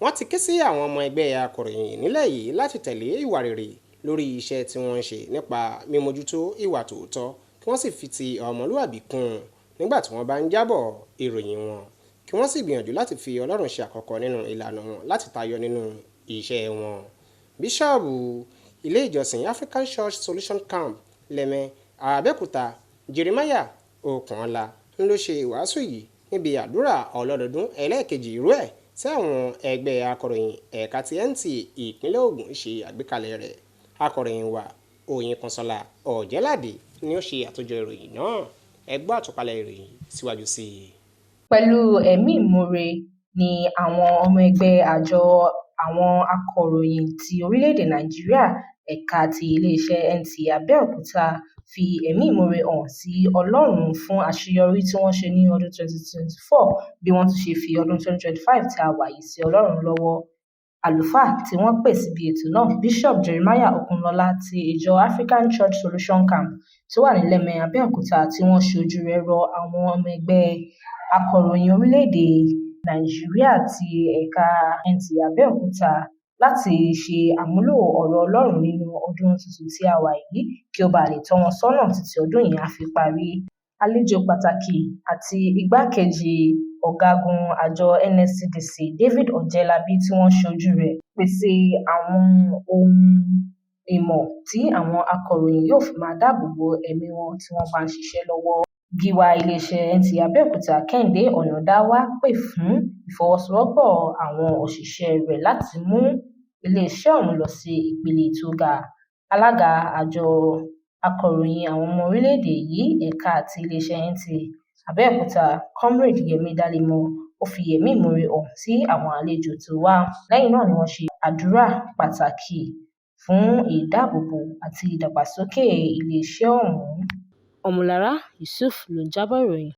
Wọ́n ti ké sí àwọn ọmọ ẹgbẹ́ akọ̀ròyìn nílẹ̀ yìí láti tẹ̀lé ìwà rere lórí iṣẹ́ tí wọ́n ń ṣe nípa mímójútó ìwà tòótọ́, kí wọ́n sì fi ti ọmọlúàbí kún un nígbà tí wọ́n bá ń jábọ̀ ìròyìn wọn, kí wọ́n sì gbìyànjú láti fi Ọlọ́run ṣe àkọ́kọ́ nínú ìlànà wọn láti tayọ nínú iṣẹ́ wọn. Bíṣọ́ọ̀bù Ilé Ìjọsìn African Church Solution Camp, Lẹ́mẹ̀, Abẹ́òkúta, Jeremiah Okunola ló ṣe ìwàásù yìí níbi àdúrà ọlọ́dọọdún ẹlẹ́ẹ̀kejì irú ẹ̀ tí àwọn ẹgbẹ́ akọ̀ròyìn ẹ̀ka ti NTA ìpínlẹ̀ Ògùn ṣe àgbékalẹ̀ rẹ̀. Akọ̀ròyìn wa Oyinkanṣọ́lá Ọ̀jẹ́ládé ni ó ṣe àtòjọ ìròyìn náà. Ẹ gbọ́ àtúpalẹ̀ ìròyìn síwájú sí i. Pẹ̀lú ẹ̀mí ìmoore ni àwọn ọmọ ẹgbẹ́ àjọ àwọn akọ̀ròyìn ti orílẹ̀-èdè Nàìjíríà ẹ̀ka ti iléeṣẹ́ NTA Abẹ́òkúta fi ẹ̀mí ìmoore hàn sí Ọlọ́run fún àṣeyọrí tí wọ́n ṣe ní ọdún 2024, bí wọ́n tún ṣe fi ọdún 2025 tí a wà yìí sí Ọlọ́run lọ́wọ́. Àlùfáà tí wọ́n pè síbi ètò náà, Bishop Jeremiah Okunlọ́lá ti ìjọ African Church Solution Camp tó wà ní Lẹ́mẹ̀, Abẹ́òkúta, tí wọ́n ṣojú rẹ̀, rọ àwọn ọmọ ẹgbẹ́ akọ̀ròyìn orílẹ̀-èdè Nàìjíríà ti ẹ̀ka NTA Abẹ́òkúta láti ṣe àmúlò ọ̀rọ̀ Ọlọ́run nínú ọdún tuntun tí a wà yìí kí ó ba lè tọ́ wọn sọ́nà títí ọdún yìí á fi parí. Àlejò pàtàkì àti igbákejì ọ̀gágun àjọ NSCDC, David Ọ̀jẹ̀lábí, tí wọ́n ṣojú rẹ̀, pèsè àwọn ohun ìmọ̀ tí àwọn akọ̀ròyìn yóò fi máa dáàbò bo ẹ̀mí wọn tí wọ́n bá ń ṣiṣẹ́ lọ́wọ́. Gíwá iléeṣẹ́ NTA Abẹ́òkúta, Kẹ́hìndé Ọ̀nàdáwà, pè fún ìfọwọ́sowọ́pọ̀ àwọn òṣìṣẹ́ rẹ̀ láti mú iléeṣẹ́ ọ̀hún lọ sí ìpele tó ga. Alága àjọ akọ̀ròyìn àwọn ọmọ orílẹ̀-èdè yìí ẹ̀ka ti iléeṣẹ́ NTA Abẹ́òkúta, Comrade Yẹmi Dalemo, ó fi ẹ̀mí ìmoore hàn sí àwọn àlejò tó wá. Lẹ́yìn náà ni wọ́n ṣe àdúrà pàtàkì fún ìdáàbòbò àti ìdàgbàsókè iléeṣẹ́ ọ̀hún. Ọmọlára Yusuf ló ń jábọ̀ ìròyìn.